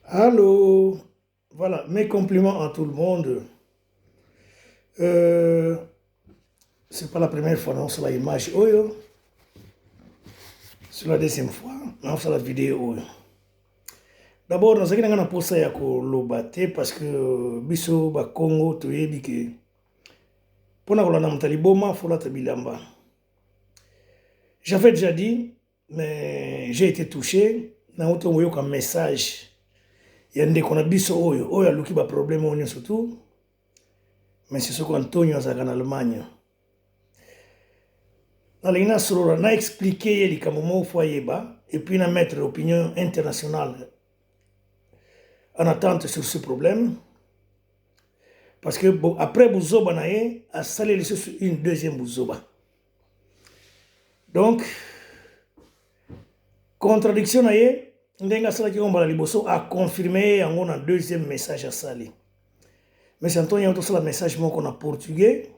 Allô. Voilà, mes compliments à tout le monde. C'est pas la première fois non sur la image oyo. C'est la deuxième fois non sur la vidéo oyo. D'abord nazalaki na ngai na posa ya koloba te parce que biso ba Congo toyebi ke mpona kolanda moto ya liboma folata bilamba. J'avais déjà dit, mais j'ai été touché nauti koyoka message ya ndeko na biso oyo oyo aluki baproblème oyo nyonso tout. Mais soko Antonio azalaka na Allemagne, nalingi nasolola na explique ye likambo moko fo ayeba et puis na mettre l'opinion internationale en attente sur ce problème, parce que bon, après buzoba na ye asali lisusu une deuxième buzoba. Donc contradiction na ye, ndenge asalaki yango mbala liboso, aconfirme ye yango na deuxième message asali. Mais Antonio tosala message moko na portugais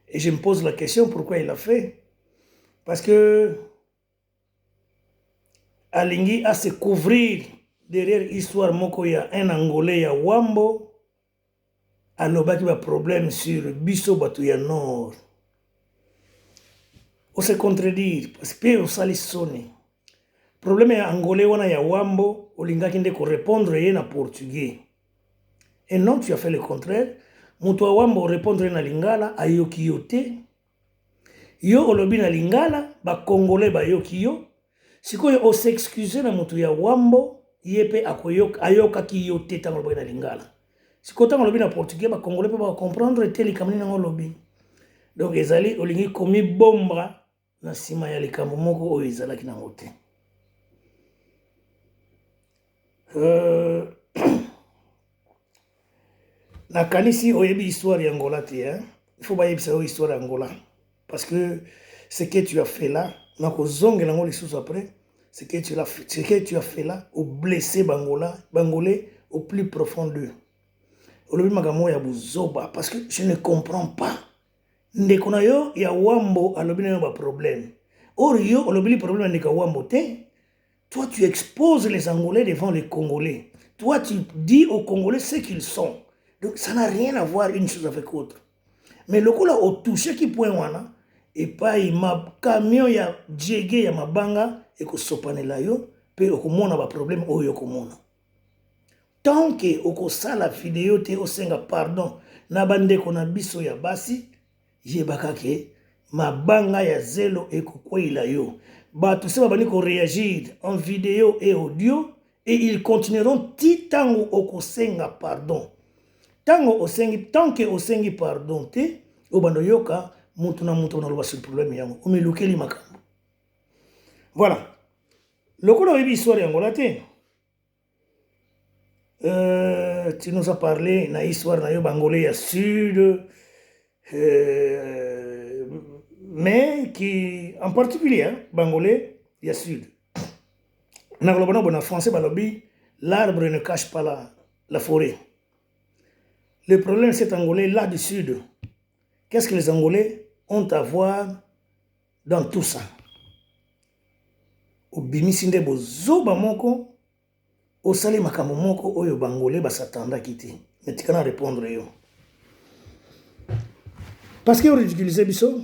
et je me pose la question pourquoi il a fait, parce que alingi a se couvrir derrière histoire moko ya un Angolais ya Wambo alobaki baproblème sur biso bato ya nord. Ose contredire parce que mpe osali soni. Problème ya Angolais wana ya Wambo, olingaki nde korépondre ye na portugais et non, tu as fait le contraire. Moto ya Wambo orépondre ye na lingala, ayoki yo te. Yo olobi na lingala, bacongolais bayoki yo. Sikoyo os'excuse na moto ya Wambo, ye mpe ayokaki yo te ntango olobaki na lingala. Sikoyo ntango olobi na portugais, bacongolais mpe bakocomprendre te likambo nini yango olobi. Donc ezali olingi komibomba na nsima ya likambo moko oyo ezalaki nango te. Nakanisi oyebi histoire ya Angola te, hein? Il faut bayebisa yo histoire ya Angola, parce que ce que tu as fait là, nakozongela yango lisusu après. Ce que tu as fait là, oblessé bangola, bangolais au plus profond d'eux. Olobi makambo oyo ya bozoba parce que je ne comprends pas. Ndeko na yo ya Wambo alobi na yo baproblème, or yo olobeli problème ya ndeko ya Wambo te. Toi, tu exposes les Angolais devant les Congolais. Toi, tu dis aux Congolais ce qu'ils sont. Donc ça n'a rien à voir une chose avec autre. Mais lokola otoucheki point wana, epai ma camion ya jege ya mabanga ekosopanela yo mpe okomona baproblème oyo okomona. Tant que okosala video te osenga pardon na bandeko na biso ya basi, yebaka ke mabanga ya zelo ekokweyela yo. Bato se babandi koréagir en vidéo et audio et ils continueront ti ntango okosenga pardon. Ntango osengi, tant que osengi pardon te, obanda oyoka mutu na mutu naloba sur problème yango, omilukeli makambo. Voilà, lokola oyebi histoire yango la te, tu nous as parlé na histoire na yo bangolais ya sud, mais qui en particulier, hein, bangolais ya sud, nakoloba na bona français balobi: l'arbre ne cache pas la forêt. Le problème, c'est Angolais là du sud, qu'est-ce que les Angolais ont à voir dans tout ça? Obimisi nde bozoba moko, osali makambo moko oyo bangolais basatandaki te. Mais tika na répondre yo, parce que oridiculize biso,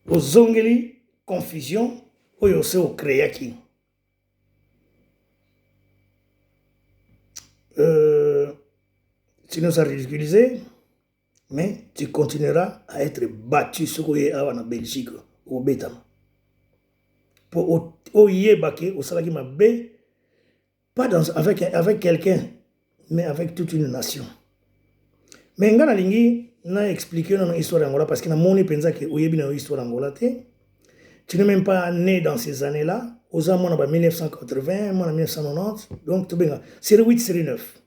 ozongeli confusion oyo ose ocréaki. Tu nous as ridiculisé, mais tu continueras à être battu. Soki oye awa na Belgique, obetama mpo oyeba ke osalaki mabe, pas avec quelqu'un, mais avec toute une nation. Mais nga nalingi na expliquer nano histoire ya Angola, parce que namoni mpenza ke oyebi na yo histoire ya Angola te. Tu n'es même pas né dans ces années là oza mwana ba 1980, mwana 1990, donc tobenga série 8, série 9.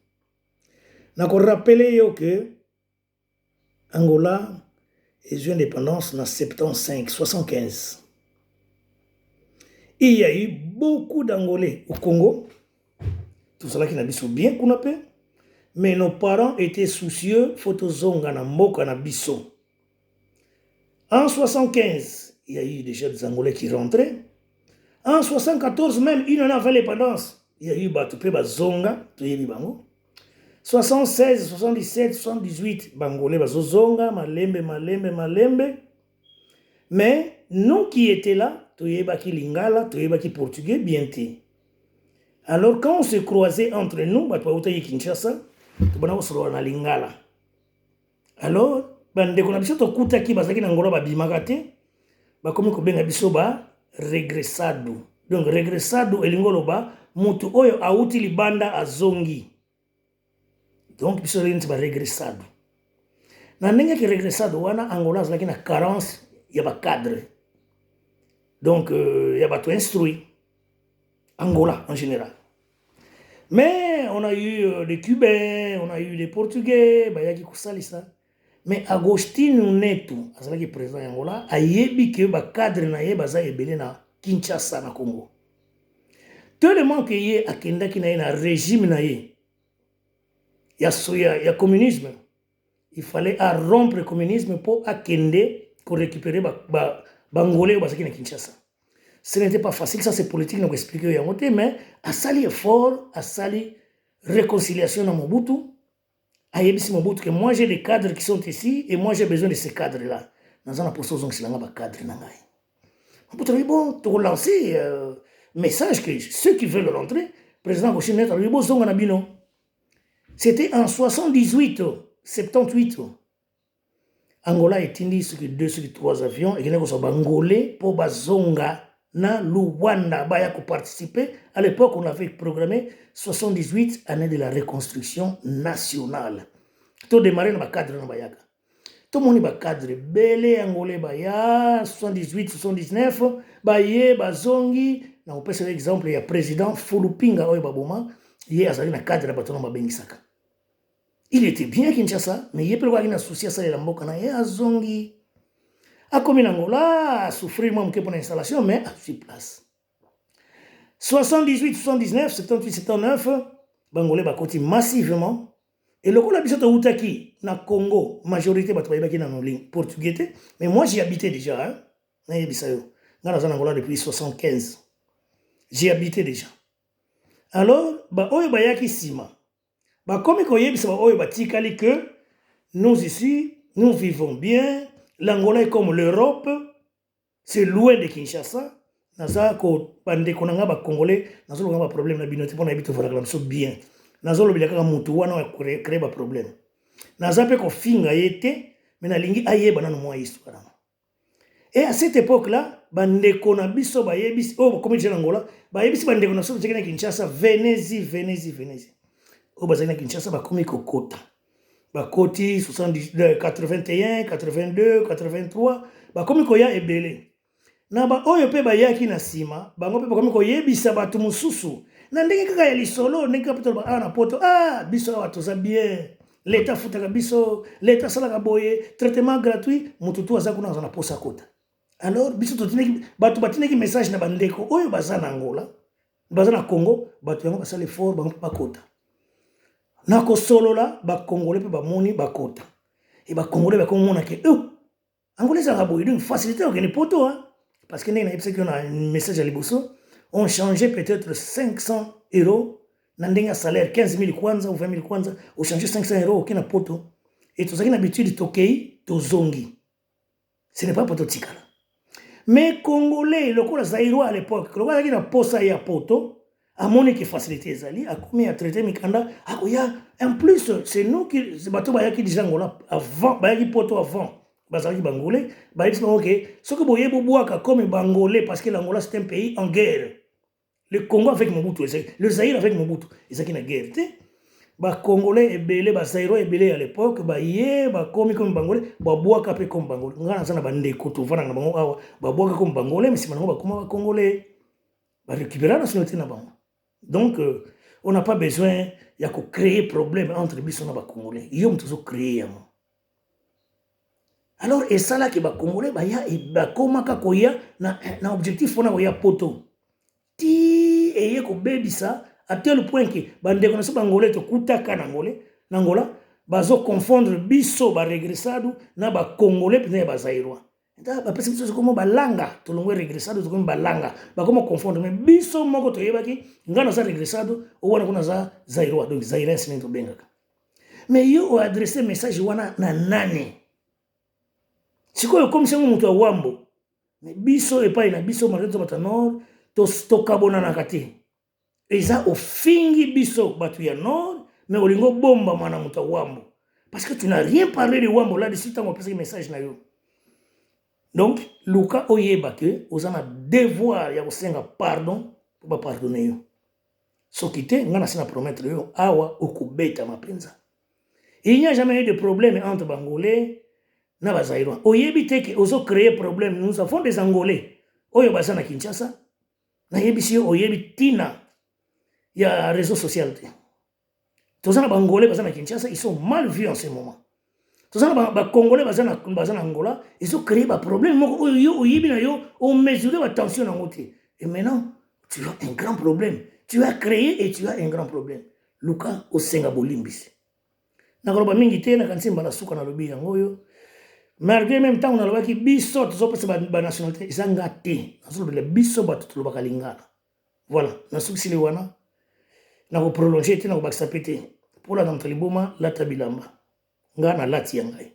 Nakorappeler yo ke Angola ezwi indépendance na 75, 75. Il y a eu beaucoup d'Angolais au Congo. Tozalaki na biso bien kuna mpe, mais nos parents étaient soucieux, fo tozonga na mboka na biso. En 75, il y a eu déjà des Angolais qui rentraient. En 74 même, une année avant l'indépendance, il y a eu bato mpe bazonga, toyebi bango. 76, 77, 78, Bangolais bazozonga malembe, malembe, malembe. Mais nous qui étions là, toyebaki lingala, toyebaki portugais bien te. Alors quand on se croisait entre nous, bato bautaki Kinshasa, tobanda kosolola na lingala. Alors bandeko na biso tokutaki bazalaki na Angola, babimaka te, bakomi kobenga biso ba regressado. Donc regressado elingi oloba motu oyo awuti libanda azongi. Donc biso tozalaki neti baregressado. Na ndenge yaki regressado wana, Angola azalaki na carence ya bacadre, donc ya bato instruit, Angola en général. Mais on a eu les Cubains, on a eu les Portugais bayaki kosalisa. Mais Agostinho Neto azalaki président ya Angola, ayebi ke bacadre na ye baza ebele na Kinshasa, na Congo, tellement ke ye akendaki na ye na régime na ye ya communisme. Il fallait à rompre le communisme mpo akende korécupérer Bangolais oyo bazalaki na Kinshasa. Ce n'était pas facile, ça c'est politique, na koexpliquer oyo yango te. Mais asali effort, asali réconciliation na Mobutu. Ayebisi Mobutu que moi, j'ai des cadres qui sont ici et moi, j'ai besoin de ces cadres là naza na posa ozongiselanga bacadre na ngai. Mobutu alobi: bon, tokolancer message que ceux qui veulent rentrer. Président Agostinho Neto alobi: bozonga na bino. C'était en 78, 78. Angola etindi soki deux, soki trois avions, ekende kozwa Bangolais mpo bazonga na Luanda, baya koparticiper. À l'époque, on avait programmé 78, année de la reconstruction nationale. Todémarre na bacadre na bayaka. Tomoni bacadre ebele Angolais baya 78, 79, baye bazongi. Na kopesa exemple ya président Fulupinga oyo baboma ye, azali na cadre ya bato wana babengisaka. Il était bien Kinshasa, mais ye mpe lokola na souci asalela mboka na ye, azongi, akomi na Angola, asouffrir mwa moke mpona installation, mais azwi place. 78, 79, 78, 79, Bangolais bakoti massivement. Et lokola biso toutaki na Congo, majorité bato bayebaki nano portugais te. Mais moi, j'y habitais déjà, hein? Nayebisa yo, nga naza na Angola depuis 75, j'y habitais déjà. Alors baoyo bayaki nsima bakomi koyebisa baoyo batikali que nous ici, nous vivons bien, l'Angola est comme l'Europe, c'est loin de Kinshasa. Naza ko bandeko na nga Bacongolais, nazoloba baproblème na bino te, mpo nayebi tovalaka na biso bien. Nazolobela kaka motu wana oyo créer baproblème. Naza mpe kofinga ye te, me nalingi ayeba nano mwa histoire wana. Et à cette époque là, bandeko na biso bayebisi oyo bakomi déjà na Angola, bayebisi bandeko na biso bazalaki na Kinshasa: venez, venez, venez. Oyo bazalaki na Kinshasa bakomi kokota, bakoti 81, 82, 83, bakomi koya ebele. Na baoyo mpe bayaki na nsima, bango mpe bakomi koyebisa bato mosusu na ndenge kaka ya lisolo, ndenge kaka mpe toloba awa na Poto: ah, biso awa toza bien, leta afutaka biso, leta asalaka boye, traitement gratuit. Motu tu aza kuna aza na posa kota. Alors biso totindaki bato, batindaki message na bandeko oyo baza na Angola, baza na Congo. Bato yango basala effort, bango mpe bakota. Na kosolola, Bacongolais mpe bamoni bakota. E Bacongolais bakomona ke oh, Angola ezalaka boye, donc facilité okende Poto, parce que ndenge nayebisaki yo na message ya liboso, on changeait peut-être 500 euros na ndenge ya salaire, 15 000 kwanza ou 20 000 kwanza, ochange 500 euros, oke na Poto. E tozalaki na habitude, tokei, tozongi, ce n'est pas po totikala. Mais Congolais lokola Zaïrois à l'époque, lokola azalaki na posa ya Poto, amoni ke facilité ezali, akomi atraité mikanda, akoya. En plus, c'est nous qui bato bayaki déjà Angola avant, bayaki Poto avant, bazalaki Bangolais. Bayebisi bango ke soki boye bobwaka comme Bangolais, parce que l'Angola, c'est un pays en guerre. Le Congo avec Mobutu, le Zaïre avec Mobutu ezalaki na guerre te. Bacongolais ebele, Bazaïrois ebele à l'époque baye, bakomi comme Bangolais, babwaka mpe comme Bangolais. Ngai naza na bandeko tovandaka na bango awa, babwaka comme Bangolais, mais nsima nango bakoma Bacongolais, barécupéra nationalité na bango. Donc on n'a pas besoin ya kocréer problème entre biso na Bacongolais. Yo moto ozocréer yango. Alors esalaki Bacongolais baya, bakomaka koya na objectif mpona koya Poto, ti eye kobebisa à tel point ke bandeko na biso Bangolais tokutaka na Ngole, na Angola, bazoconfondre biso baregressado na Bacongolais mpenza ya Bazaïrois. Bapesi biso sikomo balanga, tolongwe regressado, tokomi balanga, bakoma confondre. Mais biso moko toyebaki, ngai naza regressado, owana kuna aza zaïrois, donc zaïrense ndenge tobengaka. Mais yo oadresse message wana na nani? Sikoyo okomisi yango moto ya Wambo. Mais biso epai na biso, malgré toza bato ya nord, tokabonanaka te. Eza ofingi biso bato ya nord, mais olingi obombama na moto ya Wambo, parce que tu n'as rien parlé de Wambo là-dessus ntango opesaki message na yo. Donc luka oyeba ke oza na devoir ya kosenga pardon mpo bapardonne yo. Soki te, ngai nasi na promettre yo awa, okobetama mpenza. Il n'y a jamais eu de problème entre Bangolais na Bazaïrois. Oyebi te ke ozocréer problème. Nous avons des Angolais oyo baza na Kinshasa. Nayebisi yo, oyebi ntina ya réseau social te. Toza na Bangolais baza na Kinshasa, ils sont mal vus en ce moment. Toza na Bacongolais baza na Angola. Ezocréer baproblème moko oyo yo oyebi na yo omesure batension nango te. Et maintenant tu as un grand problème, tu as créé et tu as un grand problème. Luka osenga bolimbisi. Nakoloba mingi te, nakanisi mbala suka nalobi yango oyo. Malgré même ntango nalobaki biso tozopesa banationalité, eza nga te nazolobela, biso bato tolobaka lingala. Voilà, nasukisili wana, nakoprolonge te, nakobakisa mpe te. Mpo lata moto liboma, lata bilamba. Nga nalati ya ngai.